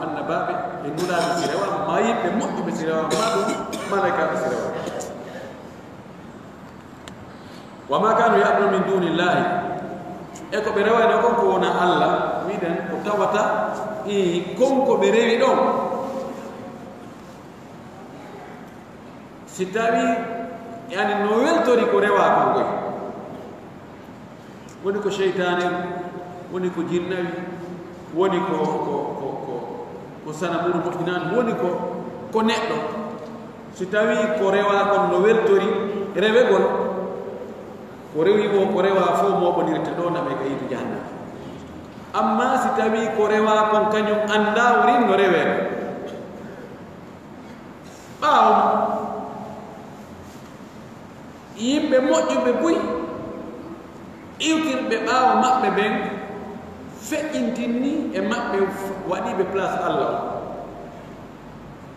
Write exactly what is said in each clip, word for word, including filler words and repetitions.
Annabaaɓe e nulaaɓe si rewaama, maa yimɓe moƴƴuɓe si rewaama, maa ɗum malaykaaɓe si rewaama. Wa ma kanu ya'budu min dunillahi. E ko ɓe rewayno kon ko wona Allah, miɗen ko tawata i kon ko ɓe rewi ɗon. Si tawi yani no weltori ko rewa kon koy, woni ko seytaane, woni ko jinnawi, woni ko, ko, ko, ko, ko sanamuru moƴƴinaani, woni ko, ko neɗɗo. Si tawi ko rewa kon no weltori rewegol, ko rewi o, ko rewa fof moɓondirte ɗo, naɓe ka yiite jahannama. Amma si tawi ko rewa kon kañum annda woni no rewee. Ɓaawo ma, yimɓe moƴƴuɓe buy, iwtirɓe ɓaawo maɓɓe ɓen, feƴƴintinni e maɓɓe, waɗiiɓe place Allah.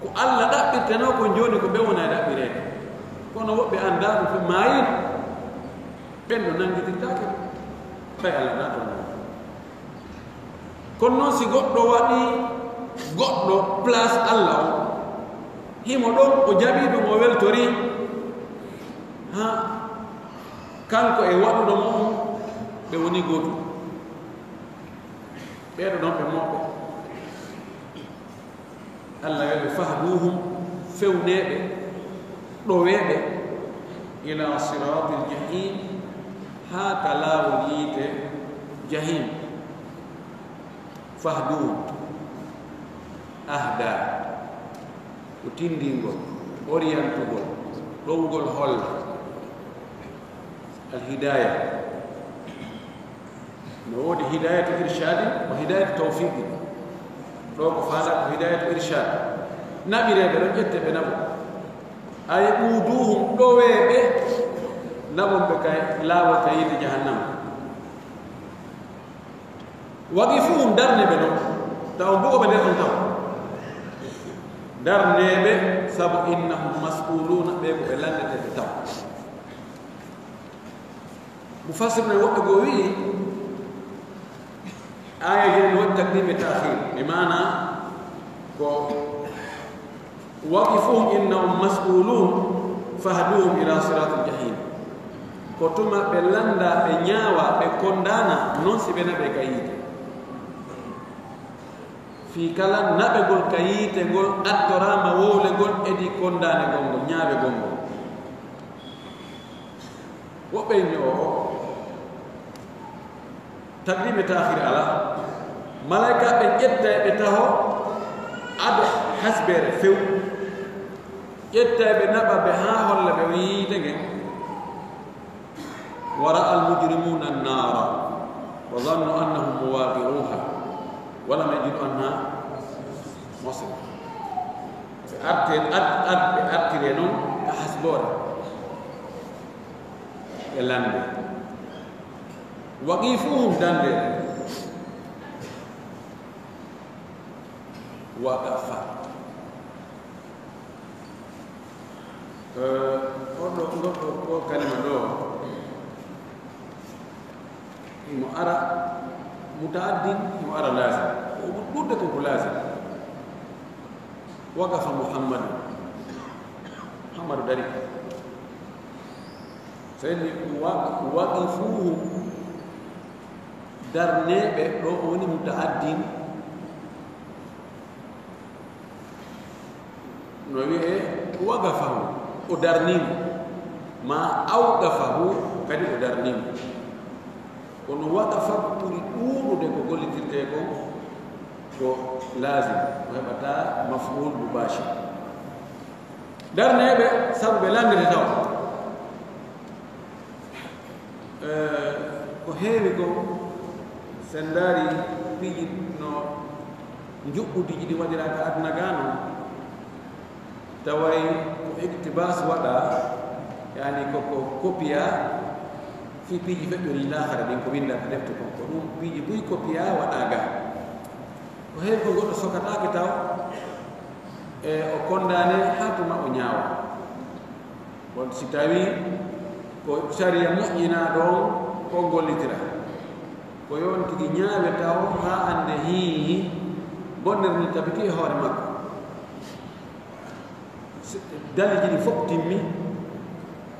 Ko Allah ɗaɓɓirtenoo kon jooni, ko ɓe wona e ɗaɓɓireede. Kono woɓɓe anndaa ɗum, ɓe maayiino. Ɓen ɗo nanngitirtaake, ɓay Allah na toon. Kono noon, si goɗɗo waɗi goɗɗo place Allah o, himo ɗon, o jaɓi ɗum, o weltori, ha kanko e waɗuɗo mo on, ɓe woni gootum. Ɓeeɗo ɗon ɓe moɓɓe. Allah wi'i ɓe, "Fahduhum, fewneeɓe, ɗoweeɓe, ila siratil jahim, haa ka laawol yiite jahim." Fahduhum, ahda, ko tindingol, orientugol, ɗowgol holla. Al hidaya. No woodi hidayatu irshadin wa hidayatu tawfiqin. Ɗo ko faala ko hidayatu irshad. Naɓireeɓe ɗon ƴette ɓe naɓo. Ay ɓuuduhum, ɗoweeɓe, naɓon ɓe kay laawol ka yiite jahannama. Waqifuhum, darneeɓe ɗon. Taw on bugo ɓe nder ɗon taw. Darneeɓe, sabu innahum mas'uluna, ɓe ko ɓe lanndete ɓe taw. Mufassir men woɓɓe goo wi'i, aaya hino waɗi taqdim e ta'khir, e maana ko, "Waqifuhum innahum mas'ulun, fahduhum ila siratil jahim." Ko tuma ɓe lannda, ɓe ñaawa, ɓe kondaana, non si ɓe naɓe ka yiite. Fii kala naɓegol ka yiite ngol attoraama wowlegol edii kondaanegol ngol, ñaawegol ngol. Woɓɓe inni o, o taqdim e ta'khir alaa. Malaykaaɓe ƴettay ɓe taho ado hasbeere few. Ƴettay ɓe naɓa ɓe haa holla ɓe on yiite ngen. Wa ra'a al-mujrimuna an-nara wa zannu annahum muwaqi'uha wa lam yajidu anha masrifa. Ɓe arte-, art-, art-, ɓe artire non ka hasboore. Ɓe lande. Waqifuhum, dande. Waqafa. Eh, on ɗo, on ɗo, o kalima ɗo, himo ara muta'addin, himo ara lazim. Ko ɓur-, ɓurde kon ko lazim. Waqafa Muhammadu. Muhammadu dari. Sey ni wa-, waqifuhum, darneeɓe, ɗo o woni muta'addin. No wi'ee waqafahu, o darnii mo, maa awqafahu, kadi o darnii mo. Kono waqafa ko ɓuri ɗuuɗude ko gollitirtee kon ko laazim, o heɓataa maf'ul mubashir. Darneeɓe, sabu ɓe lanndete taw. Eh, ko heewi ko, sen ndaari piiji no njuɓɓudiiji ɗi waɗiraa ka aduna gaa non, taway ko iqtibas waɗaa, yani ko, ko kopiya, fii piiji feƴƴoriiji laakhara ɗin ko winndaa ka defte kon. Ko ɗum piiji buy kopiya waɗaa gaa. Ko heewi ko goɗɗo sokataake taw, e o kondaane haa tuma o ñaawa. Kono si tawii ko sariya moƴƴinaaɗo on, ko gollitira. Ko yo on tigi ñaawe taw haa annde hii Bonnere ni tabiti e hoore makko. Daliiji ɗi fof timmi,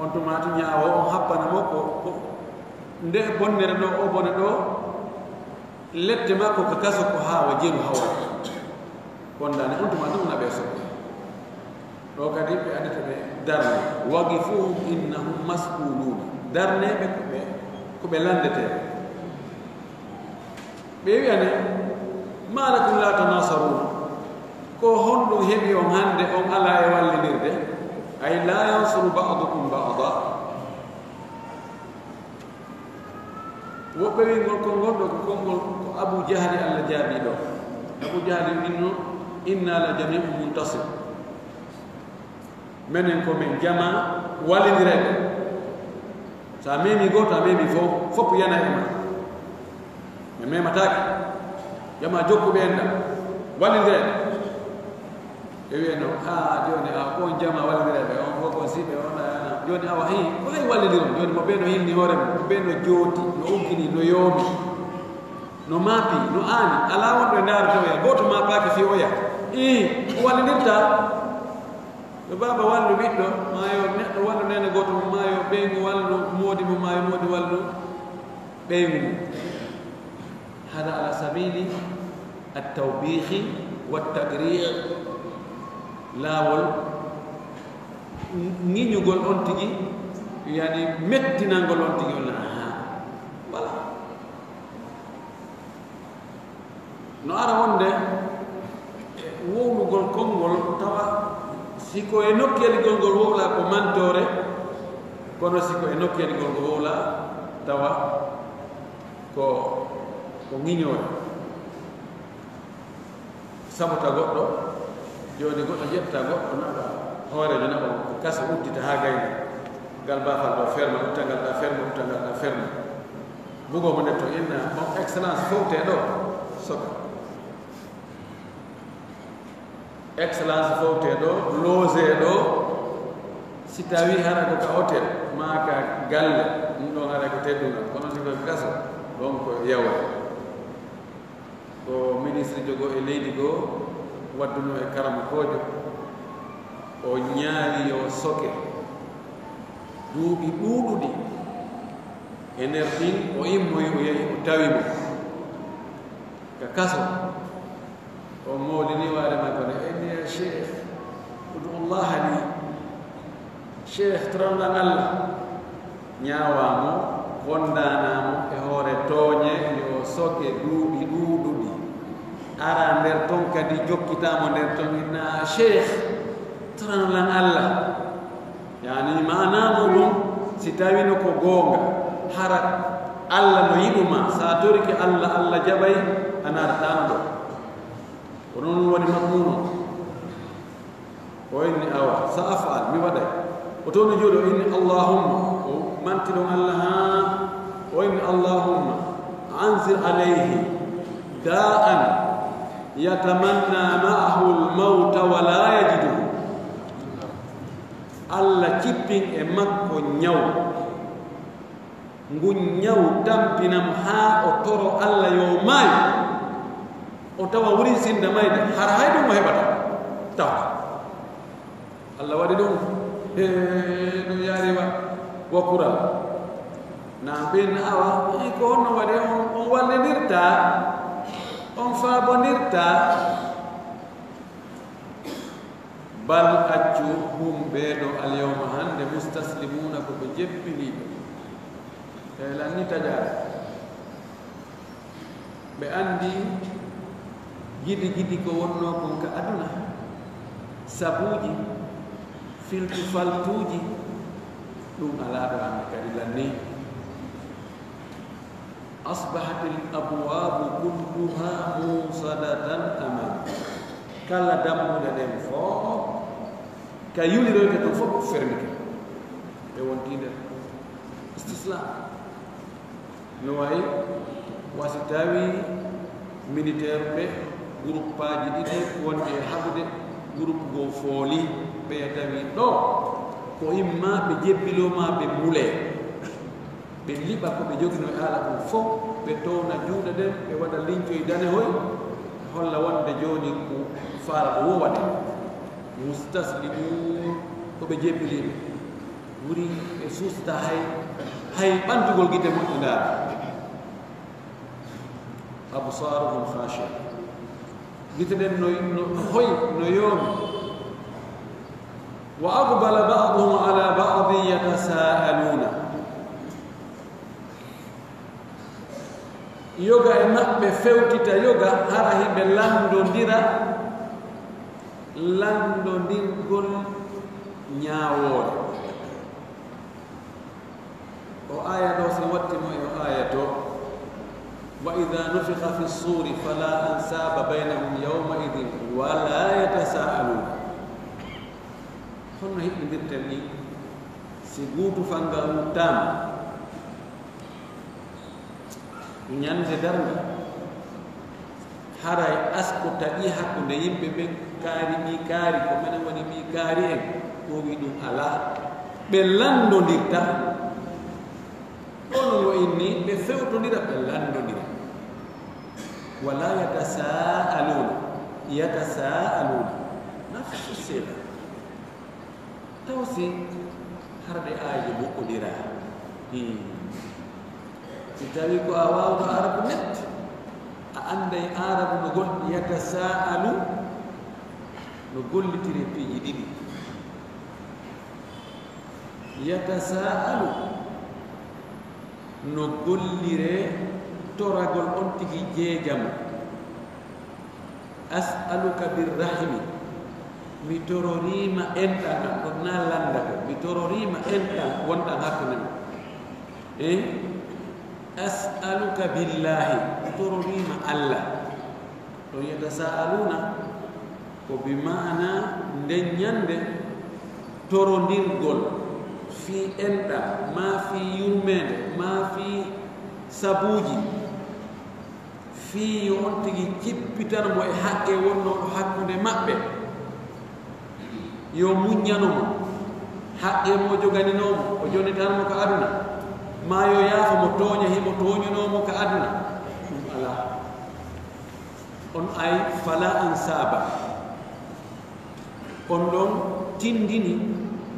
on tuma to ñaawo on habbana mo ko, ko nde bonnere ɗo, o bone ɗo, lette makko ka kaso ko haa wa jeru hawra. Kondaane on tuma ɗum na ɓe so. Ɗo kadi ɓe addata ɓe darne. Waqifuhum innahum mas'ulun. Darneeɓe ko ɓe, ko ɓe lanndetee. Ɓe wi'ane, "Ma lakum la tanasarun?" Ko honɗum heɓi on hannde on alaa e wallindirde? Ay la yansuru ba'dukum ba'da. Woɓɓe wi ngol konngol ɗo ko konngol ko Abu Jahli Allah jaabi ɗo. Abu Jahli inno, "Inna la jami'un muntasir." Menen ko men jama wallindireeɓe. So a memi gooto, a memi fof, fof yana e ma. Mi memataake. Jama jokkuɓe enɗam, wallindireeɓe. Ɓe wiyano, "A, jooni, a, ko on jama wallindireeɓe, on fof ko on siɓe, on, a, a." Jooni, awa, hii, ko hay wallindiron? Jooni, mo ɓe no hilni hoore mum, mo ɓe no jooti, no uggini, no yoomi, no maapi, no aani. Alaa wonɗo e ndaarata oya, gooto maapaaki fii oya. Ii, ko wallindirta. Yo baaba wallu ɓiɗɗo, maa yo neɗɗo wallu neene gooto mum, maa yo ɓeyngu wallu moodi mum, maa yo moodi wallu ɓeyngu mum. Hada ala sabili at-tawbihi wa tagri', laawol ŋiñugol on tigi, yani mettinangol on tigi, on na, aha, voilà. No ara wonde e wowlugol konngol, tawa si ko e nokkeeli gol ngol wowla ko mantoore, kono si ko e nokkeeli gol ngol wowla, tawa ko, ko ŋiñoore. Sabota goɗɗo, jooni goɗɗo ƴetta goɗɗo, naɓa hooreejo, naɓa mo kaso, uddita haa gayna. Ngal baafal ɗo ferma, utta ngal ɗa ferma, utta ngal ɗa ferma. Bugo mo nder to inna, "On excellence, fowte ɗo, soka." Excellence, fowte ɗo, loge ɗo, si tawi hara ko ka hôtel, maa ka galle, ɗum ɗon hara ko teddungal, kono si ko kaso, ɗon ko yawre. Ko ministre jogo e leydi goo wadduno e karamokoojo, o ñaawi yo soke duuɓi ɗuuɗuɗi. E nder ɗin, o immoyi, o yehi, o tawi mo ka kaso. O mowlini waare makko ne, "Inni ya Cheikh, udu Allah li." Cheikh, toranɗan Allah. Ñaawaa mo, kondaanaa mo e hoore tooñe, yo soke duuɓi ɗuuɗuɗi. Ara nder ton kadi, jokkitaa mo nder ton, inna, "Cheikh, toranɗan Allah." Yani, maanaa muɗum, si tawino ko goonga, hara Allah no yiɗu ma, sa torike Allah, Allah jaɓay, a naatataano ɗo. Ko noon woni Mamuuna. O inni, "Awa, sa af'al, mi waɗay." O towni juuɗe, o inni, "Allahumma," o manti ɗon Allah haa, o inni, "Allahumma anzil alayhi da'an yatamanna ma'ahu al-mawta wa la yajiduhu." Allah cippin e makko ñaw. Ngun ñaw tampina mo haa o toro Allah yo maayu. O tawa wurin sinda mayde, hara hay ɗum o heɓata. Taw. Allah waɗi ɗum. He, ɗum yaari wa, wa kural. Na ɓen awa, i ko honno waɗi on, on wallindirta, on faabondirta. Bal accu hum ɓee ɗo alyawma hannde mustaslimuuna ko ɓe jeppiniiɓe. E lanni taƴaare. Ɓe anndi gidi gidi ko wonnoo kon ka aduna. Sabuuji, filtu faltuuji, ɗum alaa ɗo hannde kadi lanni. Asbahatil abwaabu kulluha muusadatan amaam. Kala dammuɗe ɗen fof, ka yuliroyte ɗum fof fermike. Ɓe wonti nder istislam. No wayi, wasi tawi militaire ɓe, groupe aji ɗiɗi wonde e haɓude, groupe goo fooli, ɓeya tawi ɗo, ko imma ɓe jebbiloo ma ɓe mulee. Ɓe liɓa ko ɓe joginoo e haala ɗum fof, ɓe towna juuɗe ɗen, ɓe waɗa lincoy danehoy, Holla wonde jooni ko faala ɗo wo waɗe. Mustaslimun, ko ɓe jebbiliiɓe. Wuri ɓe suusata hay, hay ɓantugol gite moƴƴe ndaara. Absaruhum khashi'a. Gite ɗen no, no, no hoy, no yoomi. Wa aqbala ba'duhum ala ba'din yatasaaluna. Yoga e maɓɓe fewtita yoga, hara hiɓe lanndondira, lanndondirgol ñaawoore. O aaya ɗo, si watti mo e o aaya to, "Wa idha nufikha fi suri fala ansaba baynahum yawma idhin wala yatasaalun." Honno hiɓɓindirten ni si guutu fangal wuttaama? Ñande darnga, haray asko taƴi hakkunde yimɓe ɓen, kaari ɓii kaari, ko menen woni ɓii kaari en, o wi ɗum alaa. Ɓe lanndondirta. Ɗo non o inni, ɓe fewtondira, ɓe lanndondira. Wala yatasaaluna, yatasaaluna. Nafsu sila. Taw si harde aaji moƴƴondiraa. Hmm. Si tawii ko a waawno Aarabu net, a annday Aarabu no gol-, yatasaalu, no gollitire piiji ɗiɗi. Yatasaalu no gollire toragol on tigi jeejamo. As'aluka birrahimi, mi tororiima enɗan an, ɗon na lannda ko, mi tororiima enɗan wonɗan hakkunde men. Eh? As'aluka billahi, mi tororiima Allah. Ɗon yatasaaluna, ko bi maana nden ñande torondirgol fii enɗan, maa fii yurmeende, maa fii sabuuji. Fii yo on tigi cippitan mo e haqqee wonnooɗo hakkunde maɓɓe. Yo muññano mo haqqee mo joganinoo mo, o jonitan mo ka aduna. Maa yo yaafo mo tooñe himo tooñunoo mo ka aduna. Ɗum alaa. On ay fala ansaaba. On ɗon tinndini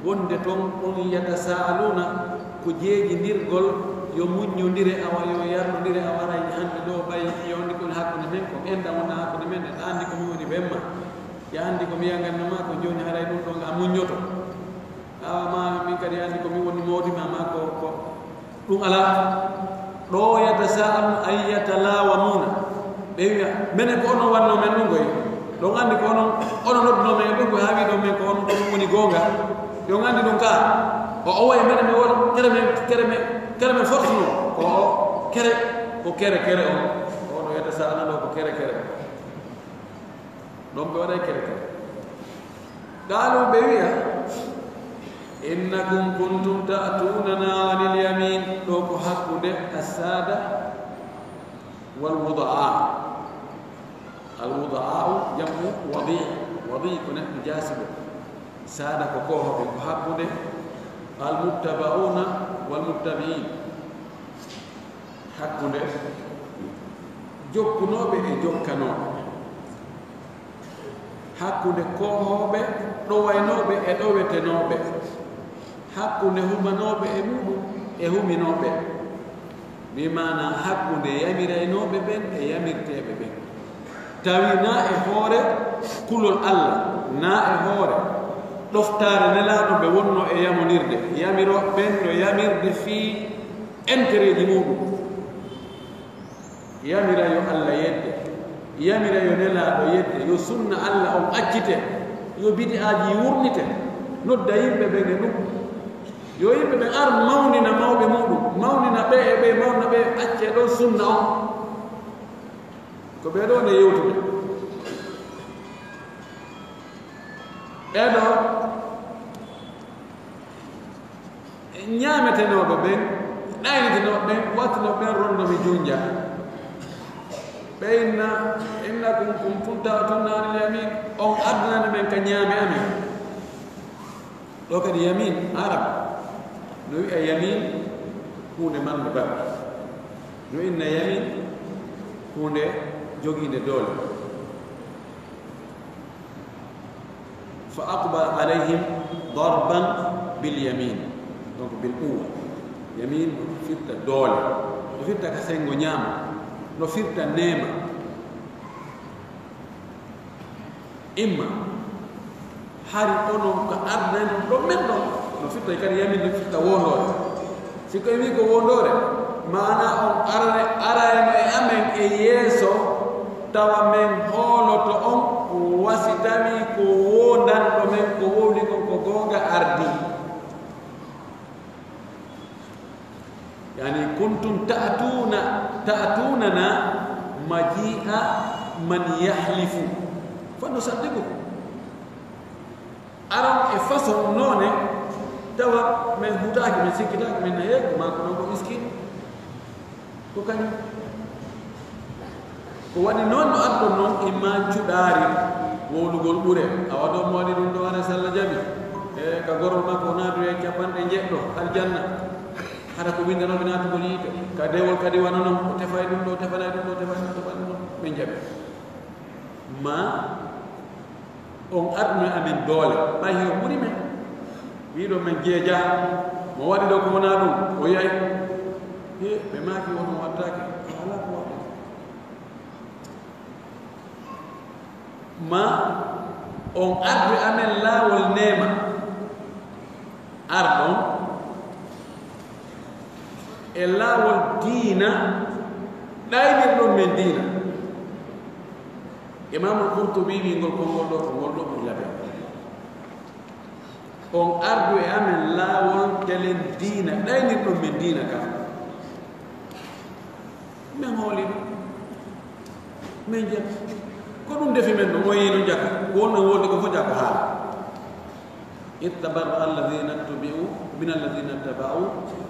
wonde ton on yatasaaluna ko jeejindirgol, yo muññondire, awa yo yarlondire, awa haray hannde ɗo ɓay yo anndi ko woni hakkunde men, ko enɗan wona hakkunde men, en anndi ko mi woni bemma, ya anndi ko mi yaganno ma ko jooni haray ɗum ɗon a muññoto. Awa ma min kadi anndi ko mi woni mawdi ma, ma ko, ko Ɗum alaa. Ɗo yatasaalun ay yatalawamuna. Ɓe wi'a, menen ko onon wannoo men ɗum koy. Ɗon anndi ko onon, onon noddunoo men e ɗum koy, haa wi'i ɗon men ko onon ko ɗum woni goonga. Yo on anndi ɗum ka. O, o wayi menen mi wona, kere men, kere men, kere men forsuno. Ko o, kere, ko kere, kere on. O ɗo yatasaalun ɗo ko kere, kere. Ɗon ɓe waɗay kere kere. Qaalu, ɓe wi'a, "Innakum kuntum ta'tunana anil yamin." Ɗo ko hakkunde as-saada wal wuda'a. Al wuda'a'u jam'u wadi'. Wadi' ko neɗɗo jaasibo. Saada ko koohooɓe, ko hakkunde al muttaba'una wal muttabi'in. Hakkunde jokkunooɓe e jokkanooɓe, hakkunde koohooɓe, ɗowaynooɓe e ɗowetenooɓe, hakkunde humanooɓe e muɗum e huminooɓe, bi maana hakkunde yamiraynooɓe ɓen e yamirteeɓe ɓen. Tawi naa e hoore kulol Alla, naa e hoore ɗoftaare Nelaaɗo ɓe wonnoo e yamondirde, yamirooɓe ɓen no yamirde fii entereeji muuɗum. Yamira yo Alla yedde, yamira yo Nelaaɗo yedde, yo sunna Alla on accite, yo bidi'aaji wurnite, nodda yimɓe ɓen e ɗum. Yo yimɓe ɓen ar mawnina mawɓe muuɗum, mawnina ɓe e ɓe, mawnina ɓe, accee ɗon sunna on. Ko ɓee ɗoo ne yewtude. Ɓee ɗoo ñaametenooɓe ɓen, ɗaynitinooɓe ɓen, wattinooɓe ɓen ronndo mi junja. Ɓe inna, "Innakum kuntum ta'tunana anil yamin." On ardinani men ka ñaame amen. Ɗo kadi yamin, Arab no wi'a yamin huunde marnde barke. No inna yamin huunde jogiinde doole. Fa aqbala alayhim darban bil yamin. Donc, bil quwwa. Yamin no firta doole. No firta ka sengo ñaama. No firta neema. Imma, hari onon ka arnani ɗo men ɗon, no firta kadi yamin, no firta wondoore. Si ko wi ko wondoore, maana on arane, arayno e amen e yeeso, tawa men hooloto on, wa si tawi ko wondanɗo men ko wowli kon ko goonga ardi. Yani, kuntum ta'tuna, ta'tunana maji'a man yahlifu. Fa nusaddiqukum. Aran e façon noone, tawa men hutaaki, men sikkitaaki, men na heeɗi, maa ko ɗon ko miskin. Ko kañum. Ko waɗi noon no arɗon noon, imma cuɗaari wowlugol ɓure. Awa ɗo mo waɗi ɗum ɗo, hara salla jaɓi. E ka gorol makko, o naatu e capanɗe njeɗɗo aljanna. Hara ko winndanooɓe naatugol yiite. Ka dewol kadi wano noon, o tefay ɗum ɗo, tefanay ɗum ɗo, tefay ɗum, tefay ɗum ɗo. Min jaɓi. Ma on arduno e amen doole. Ɓay hiyo ɓuri men. Wiiɗo men jeeja. Mo waɗi ɗo ko wonaa ɗum, o yahi. He, ɓe maaki won o wattaake. Alaa ko waɗi. Ma on ardu e amen laawol neema. Arɗon e laawol diina, ɗaynirɗon men diina. Imaamul Qurtubi wi'i ngol konngol ɗo, ko ngol ɗo ɓuri labde. On ardu e amen laawol telen diina, ɗaynirɗon men diina ka. Men hooli ɗum. Men jetta. Ko ɗum defi men ɗum, o yehi no jaka. Ko wonno wonde ko fof jaka haala. Ittabarra alladhina tubi'u min alladhina taba'u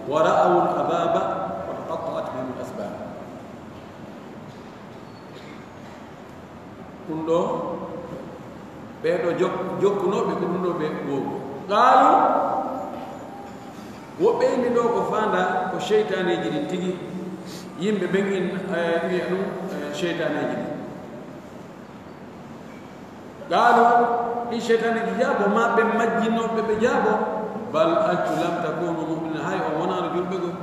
wa ra'awu al-'adhaba wa taqatta'at bihim al-asbab. Ɗum ɗo, ɓee ɗo jok-, jokkunooɓe ko ɗum ɗo ɓe goowi. Qaalu, woɓɓe inni ɗo ko faanda ko seytaaneeji ɗin tigi, yimɓe ɓen in, eh, wiya ɗum, eh, seytaaneeji ɗin. Qaalu, ɗi seytaaneeji jaabo, ma ɓe majjinooɓe ɓe jaabo, bal accu lam takunu mu'minin, hay on wonaano julɓe goo.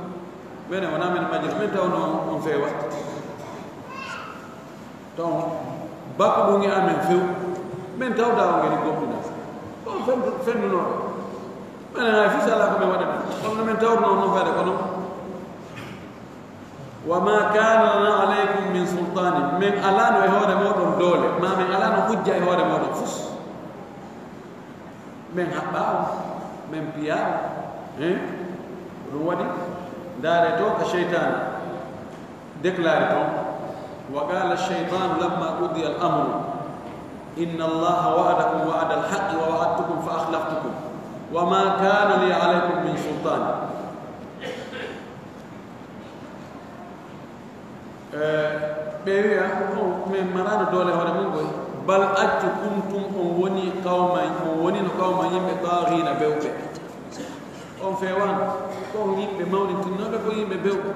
Mene wonaa men majjino, men tawno on feewa. Taw bakku ɗum e amen few. Men tawda on ngeni gomɗina. On fendu-, fendunooɓe. Menen hay fii si alaa ko men waɗata. Kono men tawno on no fayda kono. Wa ma kana lana alaykum min sultani. Men alaano e hoore mooɗon doole. Ma men alaano hujja e hoore mooɗon fus. Men haɓɓaa on, men piyaa on. Hein? Ko ɗum waɗi, ndaare to ka seytaane déclaré toon, wa qala ash-shaytanu lamma qudiya al-amru, inna Allaha wa'adakum wa'da al-haqqi wa wa'adtukum fa akhlaftukum, wa ma kana li alaykum min sultan. Eh, ɓe wiya, "Oh, min maraano doole hoore mon koy." Bal accu kuntum, on woni qawman, on woni no qawman yimɓe taaghina bewɓe. On feewaano, ko on yimɓe mawnintinooɓe, ko yimɓe bewɓe.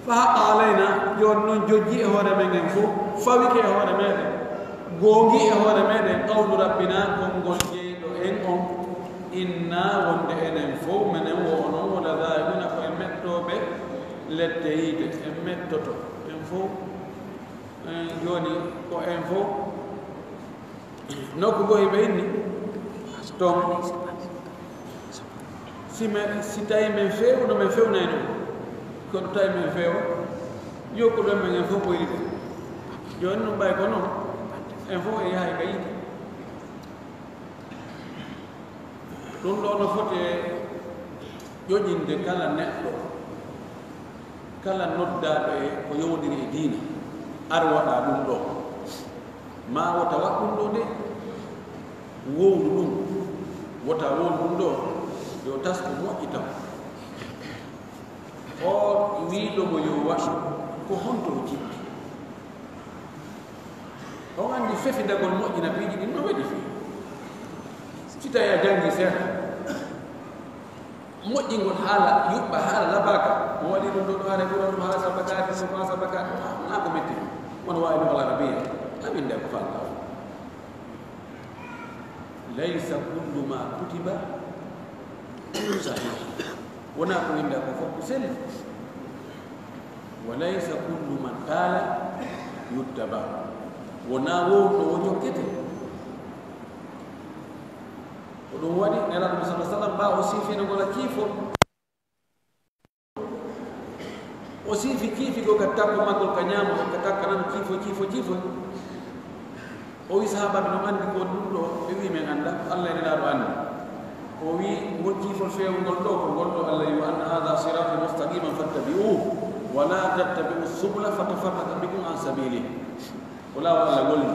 Fa haqqa alayna, jooni noon jojji e hoore men en fof, fawike e hoore meɗen, goongi e hoore meɗen, qawlu rabbina, konngol jeyɗo en on, inna, wonde enen fof, menen wo onon, wo lazaiquna, ko en mettooɓe lette yiite, en mettoto, en fof, en jooni ko en fof, nokku goo hiɓe inni, toon, si men, si tawi men feewno, men feewnayno, kono tawi men feewa, yokkuɗon men en fof ko yiite. Jooni ɗum ɓay ko noon, en fof en yahay ka yiite. Ɗum ɗo no foti e ƴoƴinde kala neɗɗo, kala noddaaɗo e ko yowondiri e diina, ar waɗa ɗum ɗo. Ma wota waɗ ɗum ɗo de, wowlu ɗum, wota wowlu ɗum ɗo, yo tasko moƴƴi taw. O wiiɗo mo yo waɗ, ko honto o jiɗi? On anndi fefindagol moƴƴina piiji ɗin no weɗi fii. Si tawi a janngi seeɗa, moƴƴingol haala, yuɓɓa haala labaaka, mo waɗi ɗum ɗo, ɗo haala ɓura ɗum haala sabakaati, so faa sabakaati, naa ko metti ɗum. Won waawi ɗum alarabiya, a winnda ko faalɗaa. Laysa kullu ma kutiba sahih. Wona ko winda ko fof ko selli. Wa laysa kullu man qala yuttaba. Wona wowno o jokkete. Ko ɗum waɗi Nelaaɗo sallallahu alaihi wasallam ba o sifinagol kiifo. O siifi kiifi go ka takko maggol ka ñaamo, ka takka nano kiifo, kiifo, kiifo. O wi sahaabaaɓe no anndi ko ɗum ɗo? Ɓe wi men annda, Allah e Nelaaɗo anndi. O wi ngol kiifol feewungol ɗo ko ngol ɗo Allah wi wa anna hadha sirati mustaqiman fattabi'uhu wa la tattabi'u subula fatafarraqa bikum an sabilihi. Ko laawol Allah golli.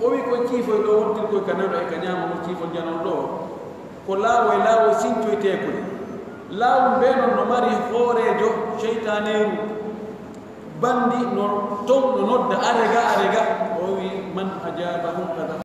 O wi koye kiifoy ɗo wontirkoy ka nano e ka ñaamo ngol kiifol janol ɗo. Ko laawol e laawol sincoyteekoy. Laawol mbe non no mari hooreejo seytaaneeru. Banndi no ton no nodda arega arega. O wi man ajabahu kada.